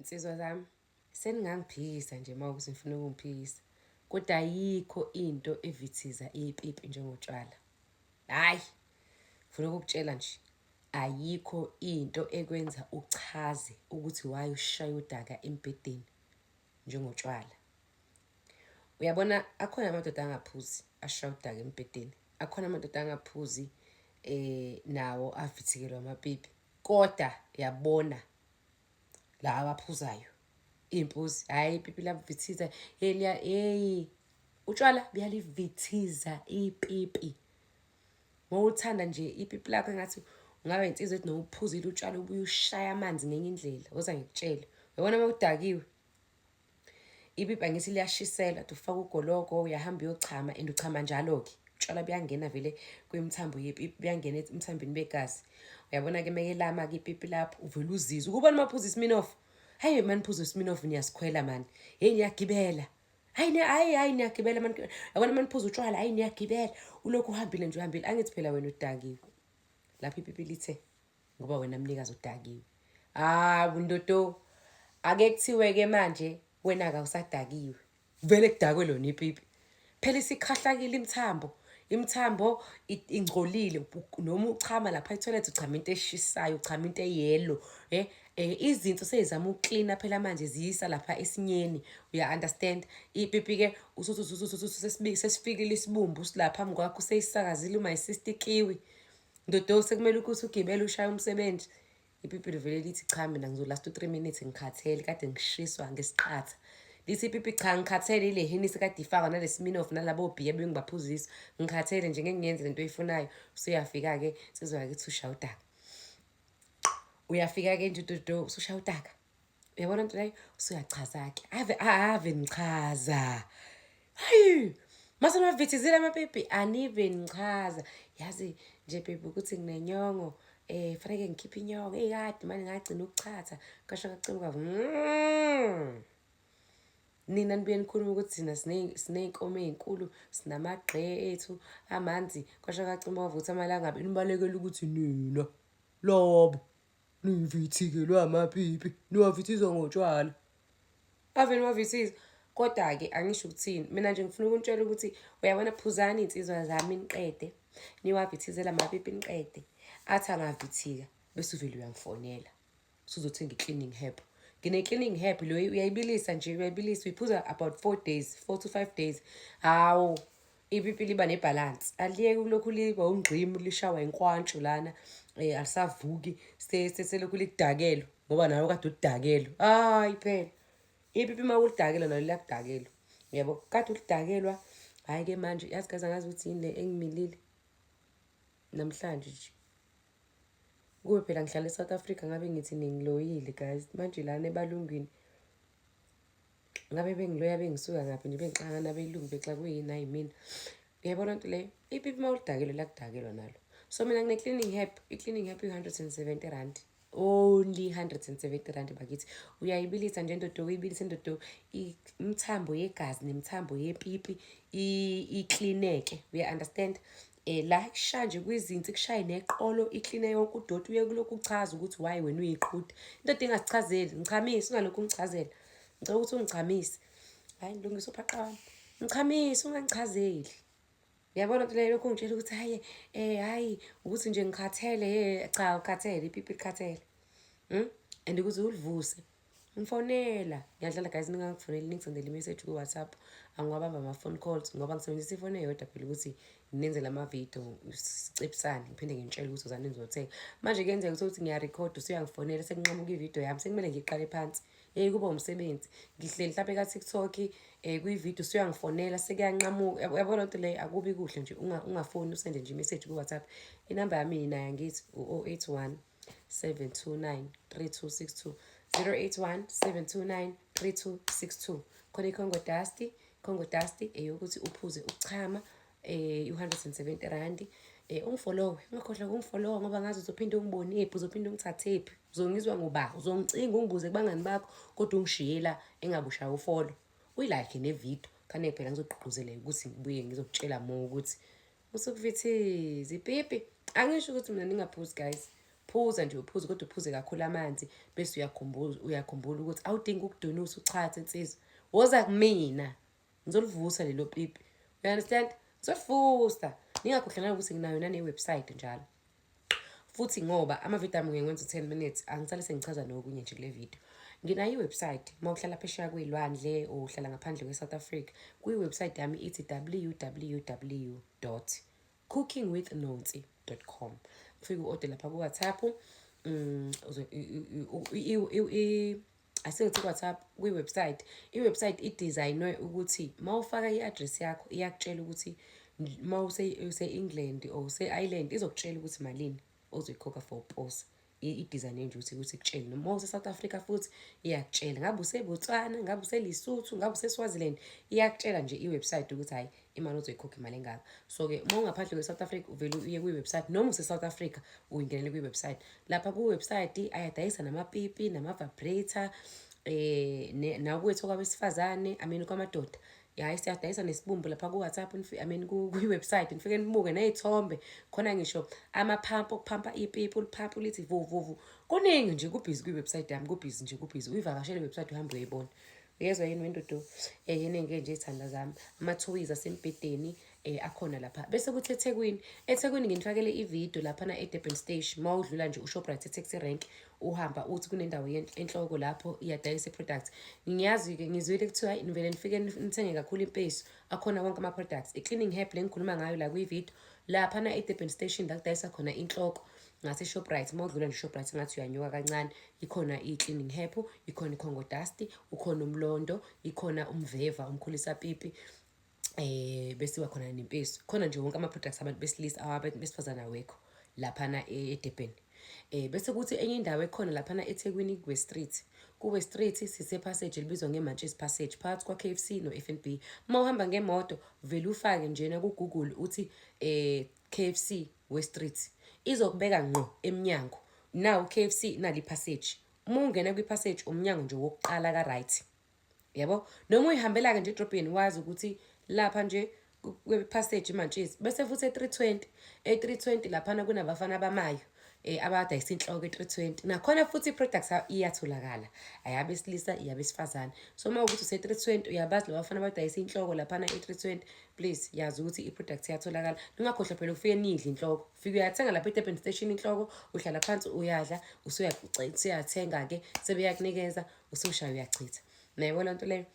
Nsizwa zami, seningangiphikisa nje uma ukuthi nifuna ukungiphikisa, kodwa ayikho into evithiza ipipi njengotshwala. Hhayi, ngifuna ukukutshela nje, ayikho into ekwenza uchaze ukuthi why ushaya udaka embhedeni njengotshwala. Uyabona akhona amadoda angaphuzi ashaya udaka embhedeni, akhona amadoda angaphuzi nawo avithikelwa amapipi, kodwa yabona la abaphuzayo iy'mpuzi hhayi ipipi liyavithiza heliya heyi utshwala buyalivithiza ipipi mawuthanda nje ipipi lakho engathi ungaba insizwa ethi noma uphuzile utshwala ubuye ushaya amanzi ngenye indlela woza ngikutshele uyabona uma udakiwe Ipipi angithi liyashisela, ufaka ugologo uyahamba uyochama and uchama njalo-ke. Utshwala buyangena vele kwimithambo yepipi, buyangena emthambeni begazi. Uyabona-ke mekelama-ke ipipi lapho uvele uzizwe. Ukubona uma uphuza iSmirnoff, hayi mani phuza iSmirnoff niyasikhwela mani. Hey niyagibela. Hayi hayi hayi niyagibela mani. Yabona mani phuza utshwala, hayi niyagibela. Ulokhu uhambile nje uhambile. Angithi phela wena udakiwe. Lapho ipipi lithe ngoba wena mnikazi udakiwe hawu ndodo ake kuthiwe-ke manje wena-ke awusadakiwe vele kudakwe lona ipipi phela isikhahlakile imithambo imithambo ingcolile noma uchama lapha ethoyilethi uchama into eshisayo uchama into eyelo izinto seyizama ukuklina phela manje ziyisa lapha esinyeni uya understand ipipi-ke sesifikile isibumbu silapha phambi kwakho useyisakazile uma isister ikiwi Ndodo sekumele ukuthi ugibele ushaye umsebenzi. Ipipi livele lithi cha mina ngizolasta u-3 minutes ngikhathele kade ngishiswa ngesiqatha. Lithi ipipi cha ngikhathele ile Hennessy kade ifakwa nale Smirnoff nalabo bhiya bengibaphuzisa. Ngikhathele nje ngeke ngiyenze lento oyifunayo. Usuyafika-ke nsizwa yakithi ushaya udaka. Uyafika-ke nje udodo usushaya udaka. Uyabona nto leyo usuyachaza-ke. Ave ave ngichaza. Hayi mase nivithizile amapipi anive nichaza. Yazi nje baby ukuthi nginenyongo faneke ngikhiphe inyongo. Eyi kade manje ngagcina ukuchatha. Kasho kacimuka. Nina nibuye nikhulume ukuthi thina siney'nkomo ey'nkulu, sinamagqe ethu amanzi. Kwasho kacima kwavutha amalangabi nibalekela ukuthi nina lobo Nivithikelwe amapipi, niwavithizwa ngotshwala. Ave niwavithiza. Kodwa-ke angisho ukuthini, mina nje ngifuna ukunitshela ukuthi uyabona phuzani iy'nsizwa zami niqede, niwavithizele amapipi niqede. Athi angavithika bese uvele uyangifonela. Usuzothenga i-cleaning herb. Ngine-cleaning herb lo uyayibilisa nje uyayibilisa uyiphuza about 4 days, 4 to 5 days. Hawu ipipi liba nebhalansi aliyeke kulokhu liba ungqimu lishawa inkwantshu lana alisavuki selokhu likudakelwa ngoba nawe kade udakelwa hayi phela ipipi uma ulidakelwa nalo liyakudakelwa uyabo kade ulidakelwa hhayi-ke manje yazi kaze angazi ukuthi yini le engimilile namhlanje nje kube phela ngihlala e-South Africa ngabe ngithi ningiloyile guys manje lana ebalungwini ngabe bengiloya bengisuka ngaphi nje bengixaka nabelungu bexakwe yini hayi mina uyayibona nto leyo ipipi uma ulidakelwe liyakudakelwa nalo so mina ngine-cleaning herb i-cleaning herb i-R170 only R170 bakithi uyayibilisa nje ndodo uyibilisa ndodo imithambo yegazi nemithambo yepipi iklineke uya-understand la kushaya nje kwizinsi kushaye neqolo ikline yonke udoti uye kulokhu uchaza ukuthi why wena uyiqhude indoda ingasichazeli ngichamise ungalokhu ungichazela ngicela ukuthi ungichamise hayi ngilungisa uphaqa wami ngichamise ungangichazeli uyabona nto leyo lokhu ungitshela ukuthi hayi hayi ukuthi nje ngikhathele cha ukhathele ipipi likhathele And ukuze ulivuse ngifonela ngiyadlala guys ningangifoneli ningisendele i-message ku-WhatsApp angiwabamba ama-phone calls ngoba ngisebenzisa ifoni eyodwa phela ukuthi nginenzele amavidiyo sicephisane ngiphinde ngintshele ukuthi uzani nizothenga manje kuyenzeka ukuthi ngiyarekhoda usuyangifonela sekunqamuka ividiyo yami sekumele ngiyiqale phansi yeyi kuba umsebenzi ngihleli mhlawumbe ka-TikTok kwividiyo usuyangifonela sekuyanqamuka uyabona nto leyo akubi kuhle nje ungafoni usende nje i-message ku-WhatsApp inamba yami ninayo angithi u-081 729 3262 081 729 3262 khona i-Congo Dust Congo Dust eyokuthi uphuze ukuchama u-R170 ungifollowe ungakhohlwa ukungifollowa ngoba ngazi uzophinde ungibonephi uzophinde ungithathephi uzongizwa ngoba uzongicinga ungibuze kubangani bakho kodwa ungishiyela engabe ushaya u-follow uyilike nevidiyo khane phela ngizogqugquzeleka ukuthi ngibuye ngizokutshela more ukuthi usukuvithiza ipipi angisho ukuthi mina ningaphuzi guys. Phuza nje uphuze, kodwa uphuze kakhulu amanzi, bese uyakhumbula, uyakhumbula ukuthi awudingi ukudunusa uchathe insizwa. Woza kumina, ngizolivusa lelo pipi. You understand? Ngizolivusa. Ningakhohlwa nanokuthi nginayo nane-website njalo. Futhi ngoba amavidiyo ami ngiwenza u-10 minutes, angisale sengichaza nokunye nje kule video. Nginayo i-website. Uma uhlala phesheya kwey'lwandle or uhlala ngaphandle kwe-South Africa, kwi-website yami ithi www.cookingwithnonsi.com. Ufike u-order lapha ku-WhatsApp. Asengithi ku-WhatsApp, kwi-website. I-website i-designwe ukuthi uma ufaka i-address yakho, iyakutshela ukuthi uma use-England or use-Ireland, izokutshela ukuthi malini ozoyikhokha for uposa. I-design nje ukuthi ikutshele. Noma use-South Africa futhi iyakutshela, ngabe use-Botswana, ngabe use-Lesotho, ngabe use-Swaziland, iyakutshela nje i-website ukuthi hhayi, imali ozoyikhokha imali engaka. So-ke uma ungaphandle kwe-South Africa, uvele uye kwi-website, noma use-South Africa, uyingenele kwi-website. Lapha ku-website ayadayisa namapipi, nama-vibrator, nakwethu kwabesifazane, I mean kwamadoda. Ya, siyadayisa nesibumbu lapha ku-WhatsApp, I mean kwi-website. Nifike nibuke ney'thombe khona, ngisho amaphampu okuphampa ipipi, uliphampa ulithi vu vu vu. Kuningi nje, kubhizi kwi-website yami, kubhizi nje, kubhizi. Uyivakashele i-website, uhambe uyoyibona. Uyezwa yini wendudu? Yeningi nje iy'thanda zami, ama-toys asembhedeni akhona lapha. Bese kuthi eThekwini, eThekwini nginifakele ividiyo laphana e-Durban Station. Uma udlula nje uShoprite, e-taxi rank, uhamba uthi kunendawo enhloko lapho, iyadayisa i-product. Ngiyazi-ke, ngizwile kuthiwa hayi, nivele nifike nithenge kakhulu impesu. Akhona wonke ama-products. I-cleaning herb le ngikhuluma ngayo la kwividiyo, laphana e-Durban Station, la kudayisa khona inhloko ngase-Shoprite. Uma udlula nje Shoprite, ngathi uyanyuka kancane, ikhona i-cleaning herb, ikhona i-Congo dust, ukhona umlondo, ikhona umveva umkhulisa pipi, bese khona nempesu. Khona nje wonke ama-products abantu besilisa, awabantu besifazane awekho laphana eDurban. Bese kuthi enye indawo ekhona laphana eThekwini, West Street. Ku-West Street sise-passage elibizwa nge-Matches Passage, phakathi kwa-KFC no-FNB. Uma uhamba ngemoto, vele ufake njena ku-Google uthi KFC West Street, izokubeka ngqo emnyango. Nawu KFC, nali passage. Uma ungena kwi-passage, umnyango nje wokuqala ka-right, yabo. Noma uyihambela-ke nje edrobheni, wazi ukuthi lapha nje kwe-passage iMantshisi. Bese futhi e-320, e-320 laphana kunabafana abamayo abadayisa inhloko e-320. Nakhona futhi i-products iyatholakala, ayabesilisa, iyabesifazane. So uma ukuthi use-320, uyabazi laba bafana abadayisa inhloko laphana e-320, please yazi ukuthi i-product iyatholakala. Ningakhohlwa phela ufike nidle inhloko. Ufike uyathenga lapha e-Durban Station inhloko, uhlala phansi uyadla, usuyathenga-ke, sebeyakunikeza, usushaya uyachitha. Nayibona nto leyo.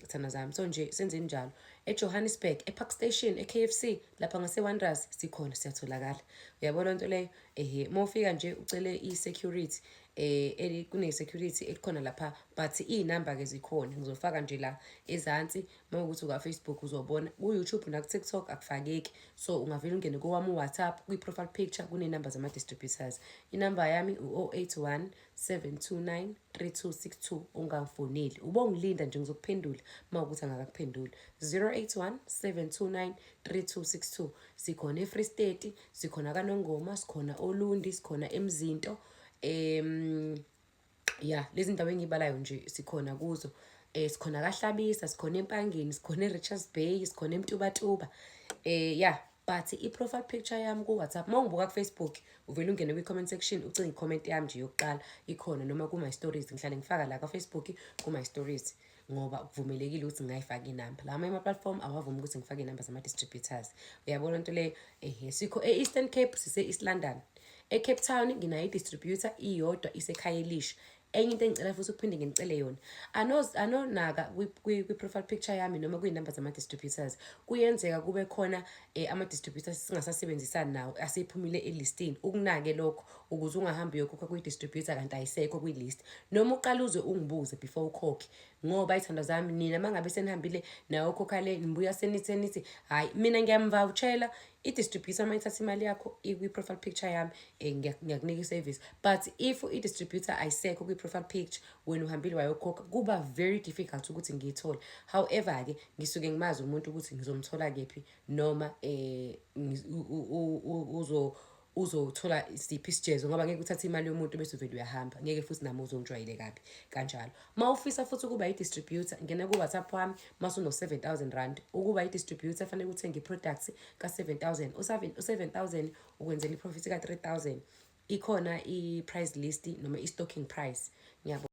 Thanda zami. So nje senzeni njalo. EJohannesburg, ePark Station, e-KFC, lapha ngase-Wanderers, sikhona, siyatholakala. Uyabona nto leyo? Ehe, uma ufika nje ucele i-security, kune-security elikhona lapha, but iy'namba-ke zikhona. Ngizofaka nje la ezansi. Uma kuwukuthi uka-Facebook uzobona, ku-YouTube naku-TikTok akufakeki. So ungavele ungene kowami u-WhatsApp, kwi-profile picture kuney'namba zama-distributors. Inamba yami u-081 729 3262. Ungangifoneli, ubongilinda nje, ngizokuphendula uma ukuthi angakakuphenduli. 081 729 3262. Sikhona e-Free State, sikhona kaNongoma, sikhona Olundi, sikhona eMzinto. Ya, lezi ndawo engiyibalayo nje sikhona kuzo. Sikhona kaHlabisa, sikhona eMpangeni, sikhona eRichards Bay, sikhona eMtubatuba. Ya, but i-profile picture yami ku-WhatsApp, uma ungibuka ku-Facebook, uvele ungene kwi-comment section, ucinge i-comment yami nje yokuqala ikhona, noma kuma stories ngihlale ngifaka la ka-Facebook kuma stories, ngoba kuvumelekile ukuthi ngingayifaki inamba. La amanye ama-platform awavumi ukuthi ngifake iy'namba zama-distributors. Uyabona nto leyo? Ehe, sikho e-Eastern Cape, sise-East London. E-Cape Town nginayo i-distributor iyodwa, iseKhayelitsha. Enye into engicela futhi ukuphinde nginicele yona, anonaka kwi-profile picture yami noma kwiy'namba zama-distributors. Kuyenzeka kube khona ama-distributors singasasebenzisani nawo, asephumile elistini. Ukunake lokho ukuze ungahambi uyokhokha kwi-distributor kanti ayisekho kwi-list, noma uqala uze ungibuze before ukhokhe, ngoba iy'thando zami nina, uma ngabe senihambile nawe ukhokha le, nibuya senithi hhayi, mina ngiyamvouchela i-distributor. Uma ithatha imali yakho ikwi-profile picture yami, ngiyakunika i-service, but if i-distributor ayisekho kwi-profile picture, wena uhambile wayokhokha, kuba very difficult ukuthi ngiyithole. However-ke, ngisuke ngimazi umuntu ukuthi ngizomthola kephi, noma uzothola siphi isijezo, ngoba ngeke uthathe imali yomuntu bese uvele uyahamba. Ngeke futhi nami uzongijwayele kabi kanjalo. Uma ufisa futhi ukuba i-distributor, ngena ku-WhatsApp wami. Mase uno-R7 000 ukuba i-distributor, fanele uthenge i-products ka-7 000. U-7 000 ukwenzela i-profit ka-3 000. Ikhona i-price list noma i-stocking price. Ngiyabonga.